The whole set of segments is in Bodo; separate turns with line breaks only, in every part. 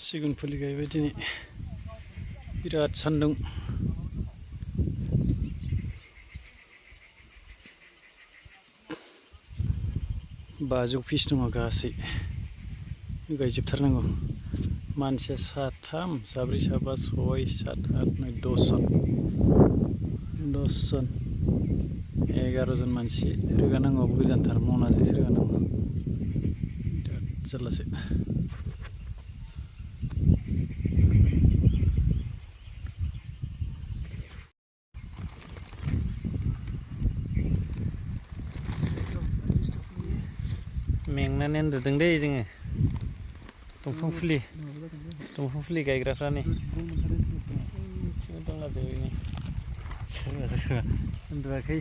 सिगुन फुलि गायबाय दिनै बिराद सान्दुं बाजौ पिस दङ गासै गायजोबथारनांगौ मानसिया साथाम साब्रै साबा सय सात आठ नय 10 जन 11 जन मानसि रोगानांगौबो गोजानथार मनाजोंसो रोगानांगौ बिराद जारलासो मेंनानै उन्दुदों दै जोङो दंफां फुलि गायग्राफ्रा नै दंलाजोबो सोरबा उन्दुवाखै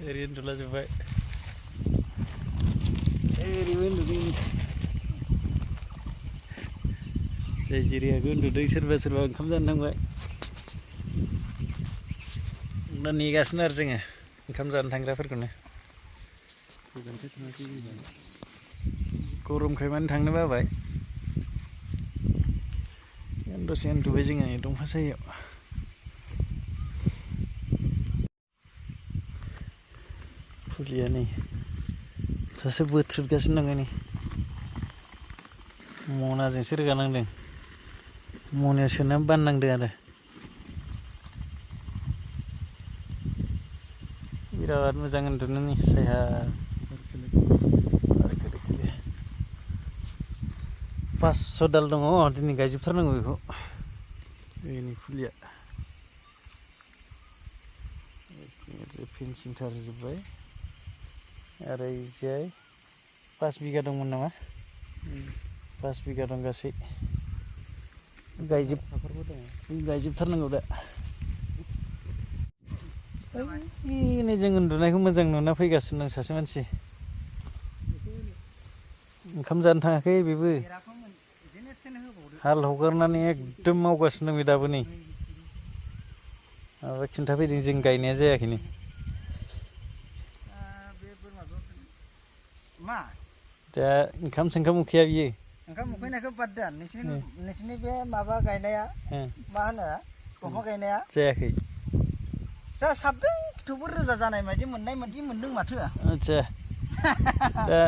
ओरै उन्दुलाजोब्बाय ओरैबो उन्दुदों जाय जेरै हागौ उन्दुदों सोरबा ओंखाम जानो थांबाय दा नेगासिनो आरो जोङो ओंखाम जानो थांग्राफोरखौनो गरमखाय माने थांनो बाबाय दसे उन्दुबाय जोङो दंफां सायाव फुलिया नै सासे बोथ्रोदगासिनो दङ नै मनाजोंसो रोगानांदों मनायाव सोनानै बाननांदों आरो बिराद मोजां उन्दुनो नै साया 500 दाल दङ दिनै गायजोबथारनांगौ बेखौ बेनि फुलिया फेन्सिं थारजोब्बाय आरो ओइजाय 5 बिगा दंमोन नामा 5 बिगा दं गासै गायजोबथारनांगौ दा नै जों उन्दुनायखौ मोजां नुना फैगासिनो दं सासे मानसि ओंखाम जानो थाङाखै बेबो हाल हगारनानै एकदम मावगासिनो दं दाबो नै माबा खिन्थाफैदों जों गायनाया जायाखैनो दा ओंखाम सोंखाम उखैया बियो
ओंखाम उखैनायखौ बाद दोन नोंसिनि बे माबा गायनाया मा होनो दंफां गायनाया
जायाखै
जा साबदों थेवबो रोजा जानाय बायदि मोनदों माथो
आदसा दा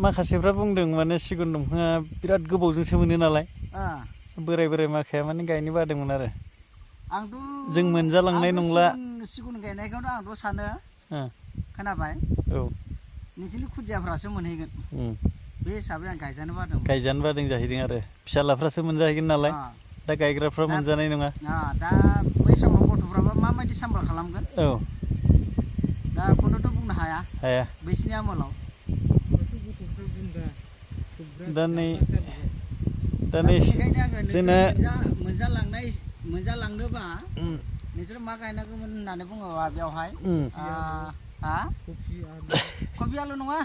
माखासेफ्रा बुंदों माने सिगुन दंफाङा बिराद गोबावजोंसो मोनो नालाय बोराय माखाया माने गायनो बादोंमोन आरो
आंथ'
जों मोनजालांनाय नंला
सिगुन गायनायखौथ' आंथ' सानो खोनाबाय
औ
नोंसोरनि खुदियाफ्रासो मोनहैगोन बे हिसाबै आं गायजानो
बादों जाहैदों आरो फिसालाफ्रासो मोनजाहैगोन नालाय दा गायग्राफ्रा मोनजानाय नङा
दा बै समाव गथ'फ्राबा माबायदि सामलाय खालामगोन
औ
दा बेखौनोथ' बुंनो हाया बैसोरनि आमोलाव
दा नै जोंना
मोनजालांनोबा नोंसोर मा गायनांगौमोन होननानै बुङोबा बेवहाय कबि आलु नङा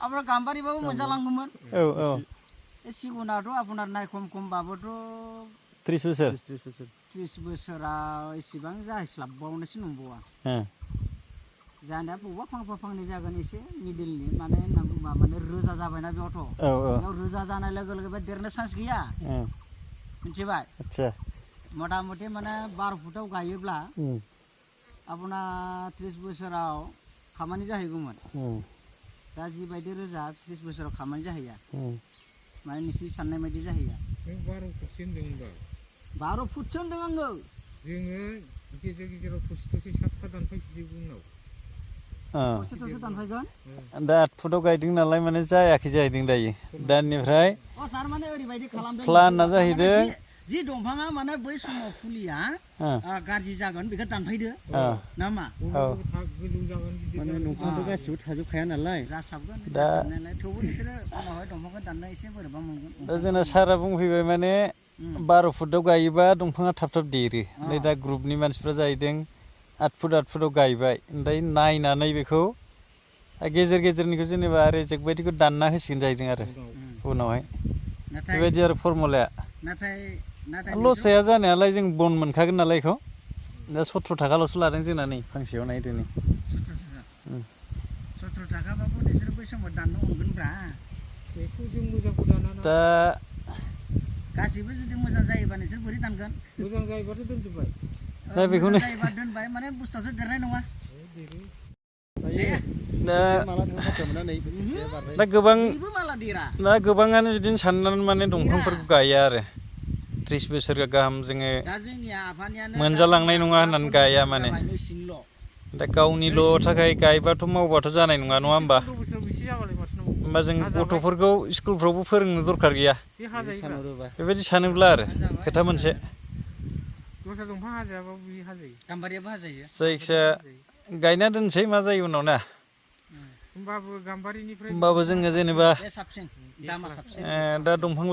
ओमफ्राय गाम्बारिबाबो मोनजालांगौमोन
औ
सिगुनाथ' आपनार नाय खमबाबोथ'
30 बोसोर
30 बोसोराव इसेबां जाहैस्लाबबावनोसो नंबावा जानाया बबेबा फांनै जागोन एसे मिडिलनि माने होनना बुंबा माने रोजा जाबायना बेयावथ' बेयाव रोजा जानाय लोगो लोगो बे देरनो चान्स गैया मिथिबाय मथा मथि माने 12 फुटाव गायोब्ला आपना 30 बोसोराव खामानि जाहैगौमोन दा जिबायदि रोजा 30 बोसोराव खामानि जाहैया माने नोंसिनि साननाय बायदि जाहैया
12 फुटसो होनदों होनबा
12 फुटसो होनदों आङो
जोङो गेजेराव थसे साफा दानफायसै उनाव
थसे दानफायगोन
दा 8 फुटाव गायदों नालाय माने जायाखै जाहैदों दायो दानिफ्राय
थारमाने ओरैबायदि खालामदों
प्लानआ जाहैदों
जि दंफाङा माने बै समाव फुलिया गाज्रि जागोन बेखौ दानफायदो नामा
गोजौ जागोन
माने दंफांथ' गासिबो थाजोबखाया नालाय जासाबगोन दा थेवबो नोंसोरो उनावहाय दंफांखौ दाननो एसे बोरैबा मोनगोन
दा जोंना सारा बुंफैबाय माने 12 फुटाव गायोबा दंफाङा थाब देरो ओमफ्राय दा ग्रुपनि मानसिफ्रा जाहैदों 8 फुटाव गायबाय ओमफ्राय नायनानै बेखौ गेजेरनिखौ जेनेबा रेजेक बायदिखौ दानना होसिगोन जाहैदों आरो उनावहाय बेबायदि आरो फर्मुलाया लस जाया जानायालाय जों बन मोनखागोन नालाय बेखौ दा 17 थाखाल'सो लादों जोंना नै फांसेयाव नायदो नै
17 थाखाबाबो नोंसोर बै समाव दाननो मोनगोनब्रा
बेखौ जों मोजांखौ दाना
दा
गासिबो जुदि मोजां जायोबा नोंसोर बोरै दानगोन
मोजां जायोबाथ' दोनजोब्बाय
दा बेखौनो
मोजां जायोबा दोनबाय माने बुस्थुआसो देरनाय नङा
दा गोबां
बेबो माला देरा
दा गोबाङानो बिदिनो साननानै माने दंफांफोरखौ गाया आरो 30 बोसोर गाहाम जोङो
दा जोंनिया आफानियानो
मोनजालांनाय नङा होननानै गाया माने दा गावनिल' थाखाय गायबाथ' मावबाथ' जानाय नङा नङा होमबा होमबा जों गथ'फोरखौ स्कुलफ्रावबो फोरोंनो दरखार गैया बेबायदि सानोब्ला आरो खोथा मोनसे
दस्रा दंफां हाजायाबाबो बे हाजायो
गाम्बारियाबो हाजायो
जायखिया गायना दोनसै मा जायो उनाव ना
होमबाबो गाम्बारिनिफ्राय
होमबाबो जोङो जेनेबा
साबसिन दामा साबसिन
दा दंफां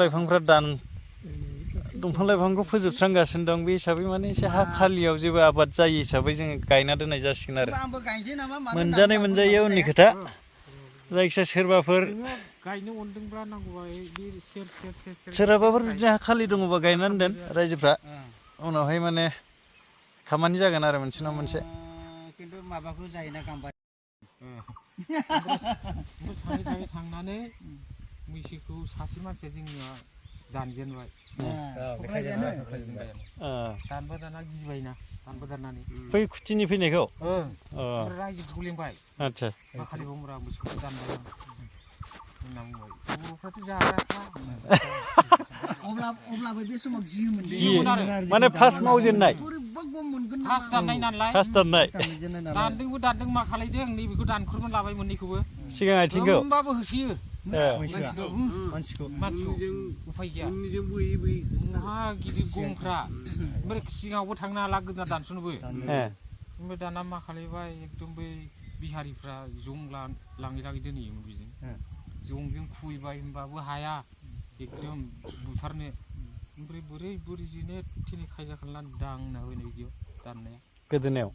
लाइफांखौ फोजोबस्रांगासिनो दं बे हिसाबै माने एसे हा खालियाव जेबो आबाद जायै हिसाबै जोङो गायना दोननाय जासिगोन आरो
आंबो गायनोसै नामा
मोनजानाय मोनजायैया उननि खोथा जायखिया सोरबाफोर
गायनो अनदोंब्ला नांगौबा बे सेर
सोरहाबाफोर बिदिनो हा खालि दङबा गायनानै दोन रायजोफ्रा उनावहाय माने खामानि जागोन आरो मोनसे नङा मोनसे
खिन्थु माबाखौ जायोना गाम्बारि
सानै थांनानै मैसोखौ सासे मानसिया जोंनिया दानजेनबाय दानबा दाना गिबायना दानबा दाननानै
बै खुथिनि फैनायखौ
रायजोखौ लेंबाय
आदसा
माखालि बुंब्रा मोसौखौ दानबाय आं होनना बुंबाय बर'फ्राथ' जाग्राखा
अब्लाबो बे समाव गियोमोन
माने फार्स्ट मावजेननाय
फार्स्ट दाननाय नालाय दानदोंबो दानदों मा खालायदों नैबेखौ दानख्रुमना लाबाय मोननैखौबो
सिगां आथिंखौ
होमबाबो होसोयो मानसिखौ उफाय गैया हा गिदिर गंफ्रा ओमफ्राय सिगाङावबो थांनो हाला गोदोना दानस'नोबो ओमफ्राय दाना मा खालायबाय एकदम बै बिहारिफ्रा जं लाङै लाङै दोनहैयोमोन बेजों जंजों खुबैबाय होमबाबो हाया एकदम बुथारनो ओमफ्राय बोरै जेने थेने खायजा खालामनानै दांना होनाय बिदियाव दाननाया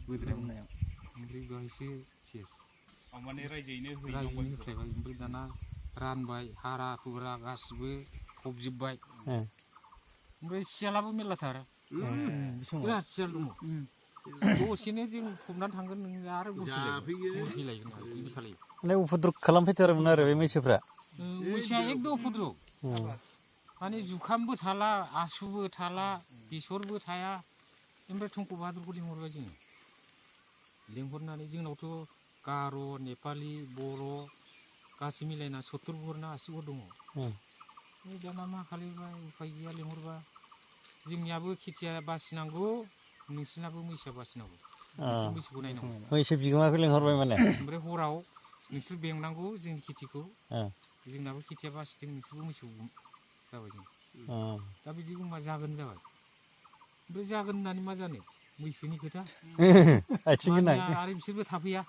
गोदोनायाव ओमफ्राय बेवहायसो सेस
माने रायजोयैनो
होख्लायबाय ओमफ्राय दाना रानबाय हारा हुरा गासिबो फबजोब्बाय ओमफ्राय सियालाबो मेरलाथार बिराद सियाल दङ दसेनो जों फबनानै थांगोन नों आरो बुरफैलायगोन बिदि खालायो
माने उपद्रब खालामफैथारोमोन आरो बे मैसोफ्रा
मैसोआ एकदम उपद्रब माने जुखामबो थाला आसुबो थाला बेसरबो थाया ओमफ्राय टंक बाहादुरखौ लिंहरबाय जोङो लिंहरनानै जोंनावथ' गार' नेपालि बर' गासै मिलायना 70 घर ना 80 घर दङ दाना मा खालायबाय उफाय गैया लिंहरबा जोंनियाबो खेथिया बासिनांगौ नोंसिनाबो मैसोआ बासिनांगौ मैसोखौ नायनांगौ
मैसो बिगोमाखौ लिंहरबाय माने
ओमफ्राय हराव नोंसोर बेंनांगौ जोंनि खेथिखौ जोंनाबो खेथिया बासिदों नोंसोरबो मोसौ जाबाय जों दा बिदि बुंबा जागोन जाबाय ओमफ्राय जागोन होननानै मा जानो मैसोनि खोथा
आथिं गोनां
आरो बिसोरबो थाफैया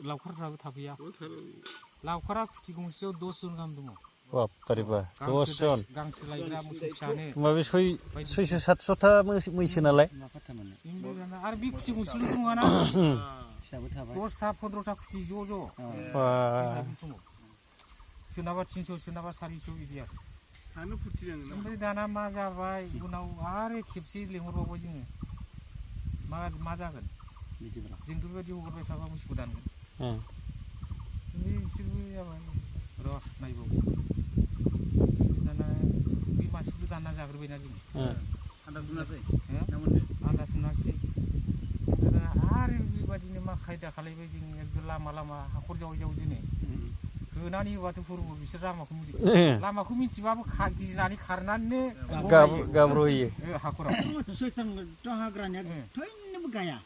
लावखारफ्राबो थाफैया लावखारा खुथि गंसेयाव 10 जन गाहाम दङ
बापरेबा 10 जन
गांसो लायग्रा मोसौ फिसानो
होमबा बे 600-700 मैसो नालाय
आरो बे खुथि गंसेल' दङना 10टा 15टा खुथि ज' सोरनाबा 300 सोरनाबा 400 बिदि आरो ओमफ्राय दाना मा जाबाय उनाव आरो खेबसे लिंहरबावबाय जोङो मा जागोन जोंथ' बेबायदि हगारबाय थाबा मोसौखौ दानगोन बिसोरबो जाबाय र' नायबावो दाना बे मानसिखौ दानना जाग्रोबायना जोङो आन्दाज मोनासै दाना आरो बेबायदिनो मा खायदा खालायबाय जों एकदम लामा हाखर जावै दिनै होनानै होबाथ' फोरबो बिसोर लामाखौ मिथिबाबो गिनानै खारनानै
गाब्र'होयो
हाखराव
हाग्रानिया थैनोबो गाया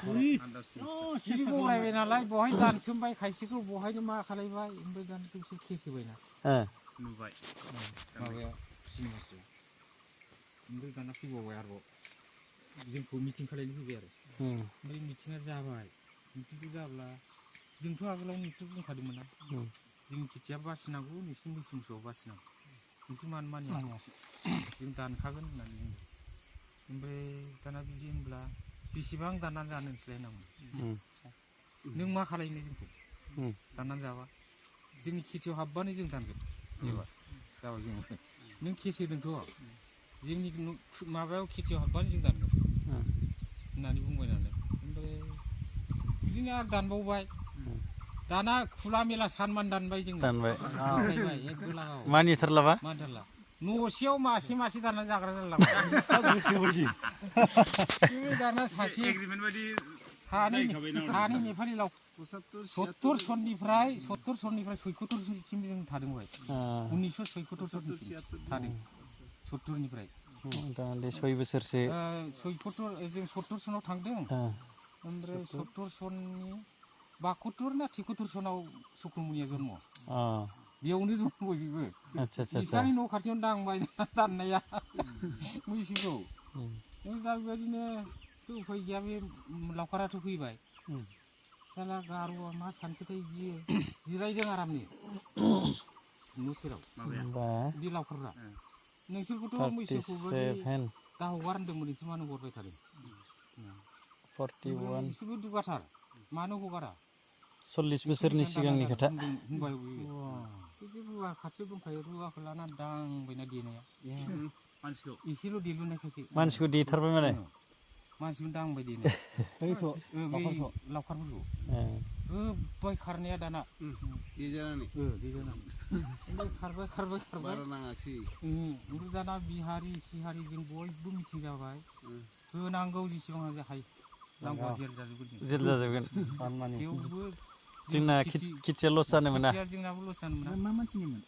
बिदि बरायबाय नालाय बहाय दानसोमबाय खायसेखौ बहायनो मा खालायबाय ओमफ्राय दानथ' बिसोर खेसोबायना
नुबाय
माबाया सिनिमासोआ ओमफ्राय दाना फैबावबाय आरोबाव जोंखौ मिटिं खालायनो फैबाय आरो ओमफ्राय मिटिङा जाबाय मिटिंखौ जाब्ला जोंथ' आगोलाव नोंसोर बुंखादोंमोन ना जोंनि खेथिया बासिनांगौ नोंसोर मोसौआव बासिनांगौ नोंसोर मानो मानिया जों दानखागोन होननानै बुंदों ओमफ्राय दाना बिदि होनब्ला बेसेबां दाननानै जानो नोंसोरलाय होनना बुंदों नों मा खालायनो जोंखौ दाननानै जाबा जोंनि खेथियाव हाबबानो जों दानगोन एबार जाबाय जों नों खेसेदोंथ' जोंनि माबायाव खेथियाव हाबबानो जों दानगोन होननानै बुंबाय नालाय ओमफ्राय बिदिनो आरो दानबावबाय दाना खुला मेला सानमान दानबाय जोङो
दानबाय
एक गोलाव
मानिथारलाबा
मानिथारला न'सेयाव मासे दाना जाग्रा जालांबाय
गोसोबायदि
दाना सासे
एग्रिमेन्ट बायदि
सानै नेपालि लाव 70 सननिफ्राय 76 सनसिम जों थादों बेवहाय 1976 सनसिम थादों 70निफ्राय
दालाय 6 बोसोरसो
70 सनाव थांदों ओमफ्राय 70 सननि 72 ना 73 सनाव सुक्रमनिया जन्म बेयावनो जन्मबाय बेबो बिसानि न' खाथियावनो दांबाय दाननाया मैसोखौ दा बेबायदिनो उफाय गैया बे लावखाराथ' फैबाय साला गार'आ मा सानखोथाय बियो जिरायदों आरामनो न' सेराव बे लावखारफ्रा नोंसोरखौथ' मैसोखौ दा हगार होनदोंमोन नोंसोर मानो हगारबाय थादों
41
बिसोरबो दुगाथार मानो हगारा
40 बोसोरनि सिगांनि खोथा
बुंबाय बे रुवा खाथियाव दंखायो रुवाखौ लानानै दांबायना देनाया
मानसिखौ
एसेल' देलुनायखायसो
मानसिखौ देथारबाय माने
मानसिखौ दांबाय देनाया लावखारफोरखौ होब्बाय खारनाया दाना देजानानै ओमफ्राय खारबाय
नाङाखिसै
ओमफ्राय दाना बिहारि सिहारि जों बयबो मिथिं जाबाय होनांगौ जेसेबां हायो नांगौ जेल जाजोबगोन थेवबो
जोंना खेथिया लस जानो मोना
जोंनाबो लस जानो मोना
मा मानसिनिमोन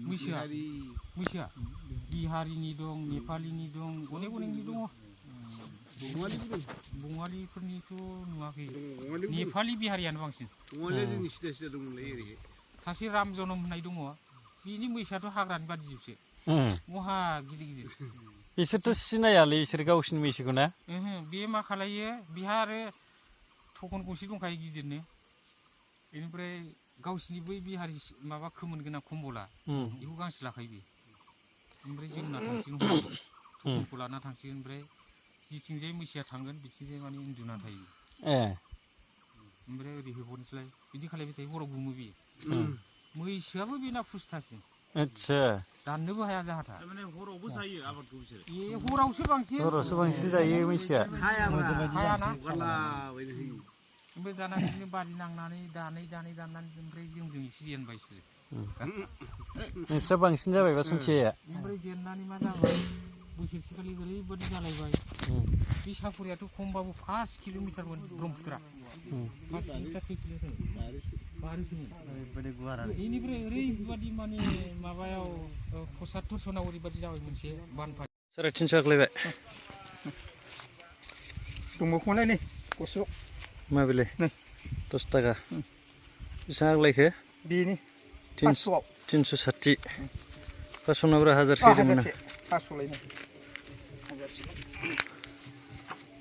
मैसोआ बिहारिनि दं नेपालिनि दं अनेकनि दङ बङालिफोरनिथ' नुवाखै नेपालि बिहारियानो बांसिन सासे राम जनम होननाय दङ बिनि मैसोआथ' हाग्रानि बादिजोबसो महा गिदिर
बिसोरथ' सिनायालै बिसोर गावसिनि मैसोखौ ना
बे मा खालायो बिहा आरो थखन गंसे दंखायो गिदिरनो बेनिफ्राय गावसिनि बै बिहारि माबा खोमोन गोनां कम्बला बेखौ गांसे लाखायो बे ओमफ्राय जोंना थांसिगोन थखनखौ लाना थांसिगोन ओमफ्राय जिथिंजाय मैसोआ थांगोन बिथिंजाय माने उन्दुना थायो ओमफ्राय ओरै होहरनोसैलाय बिदि खालायबाय थायो हराव गुमो बियो मैसोआबो बेना फुस्थासिन
आच्छा
दाननोबो हाया जाहाथा
माने हरावबो जायो आबादखौ बिसोर
हरावसो बांसिन
जायो मैसोआ
हायाना ओमफ्राय दाना बिदिनो बादि नांनानै दाननानै ओमफ्राय जोंजों एसे जेनबाय
नोंस्रा बांसिन जाबायबा संख्रिया
ओमफ्राय जेननानै मा जाबाय बोसोरसेखालि ओरैबायदि जालायबाय बे साफरियाथ' खमबाबो 5 किल'मिटारमोन ब्रह्मपुत्रा 5 किल'मिटार 6 किल'मिटार बारोसोमोन बेनिफ्राय ओरैबायदि माने माबायाव 75 सनाव ओरैबायदि जाबाय मोनसे बानफा
350 आग्लायबाय
दंबावखोमालाय नै गसोआव
माबेलाय 10 थाखा बेसेबां आग्लायखो
बेनि
360 फासस'नाब्रा हाजारसे दंमोन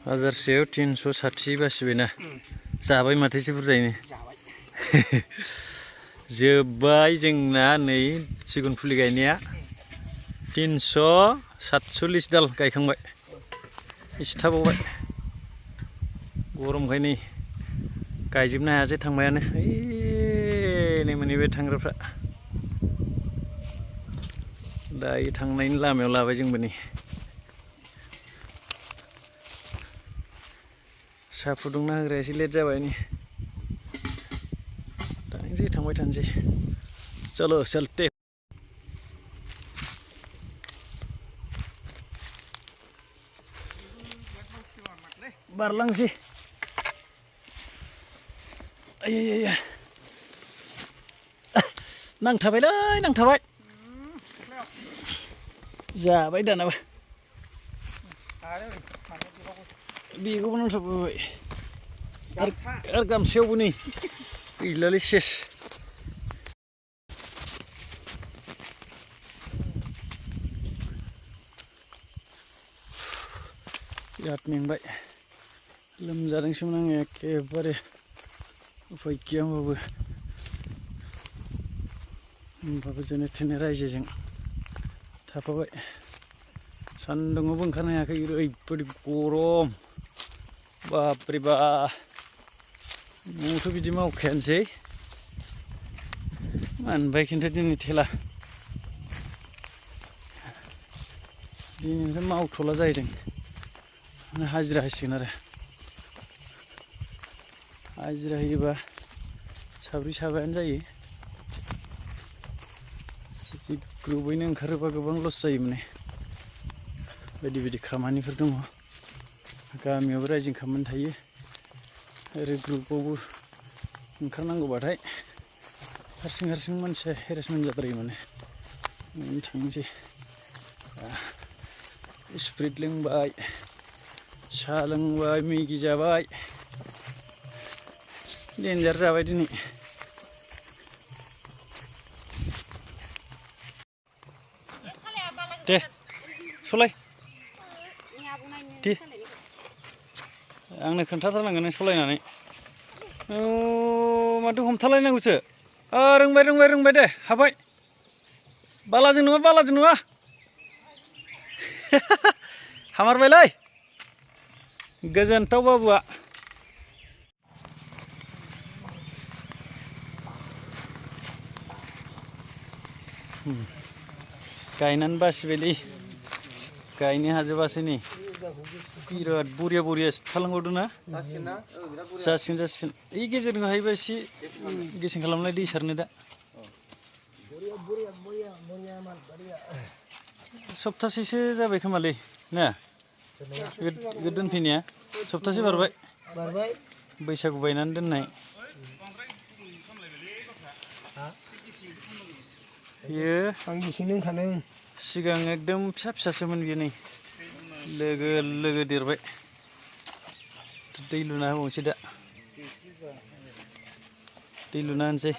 हाजारसेयाव 360 बासिबायना जाबाय माथो एसे बुरजायैनो जोब्बाय जोंना नै सिगुन फुलि गायनाया 347 दाल गायखांबाय एसे थाबावबाय गरमखाय नै गायजोबनो हायासै थांबायानो नै मोनहैबाय थांग्राफ्रा दायो थांनायनि लामायाव लाबाय जोंबो नै साहा फुदुंना होग्राया एसे लेट जाबाय नै थांबाय थानोसै चलो चलते बारलांसै आयै नांथाबायलै नांथाबाय जाबाय दानाबा बेखौबो नांथाबबाय आरो गामसायावबो नै गैलालै सेस बिराद मेंबाय लोमजादोंसोमोन आङो एखेबारे उफाय गैया होमबाबो जेने थेने रायजोजों थाफाबाय सान्दुङावबो ओंखारनो हायाखै ओरैबायदि गरम बापरे बा न'आवथ' बिदि मावखायानोसै मोनबाय खिन्थु दिनै थेला दिनैनिफ्राय मावथ'ला जाहैदों हाजिरा होसिगोन आरो हाजिरा होयोबा साब्रै साबायानो जायो जुदि ग्रुपैनो ओंखारोबा गोबां लस जायो माने बायदि बायदि खामानिफोर दङ गामियावबो राइजिं खालामनानै थायो आरो ग्रुपआवबो ओंखारनांगौबाथाय हारसिं हारसिं मानसिया हेरेसमेन्ट जाद्रायो माने ओरैनो थांनोसै स्प्रिट लोंबाय साहा लोंबाय मेगि जाबाय डेन्जार जाबाय दिनै दे सलाय दे आंनो खोन्थाथारनांगोन नों सलायनानै माथो हमथालायनांगौसो रोंबाय दे हाबाय बालाजों नङा हामारबायलै गोजोनथाव बाबुआ गायनानै बासिबायलै गायनो हाजोबासै नै बिराद बरिया थालांबावदों ना जासिगोन ओइ गेजेरजों हायोबा एसे गेसें खालामलाय दै सारनो दा सप्तासेसो जाबाय खोमालै ना दोनफैनाया सप्तासे बारबाय बैसागु बायनानै दोननाय बेयो
आं गिसिं लोंखादों
सिगां एकदम फिसासोमोन बेयो नै लोगो देरबाय दै लुना होबावनोसै दा दै लुना होनोसै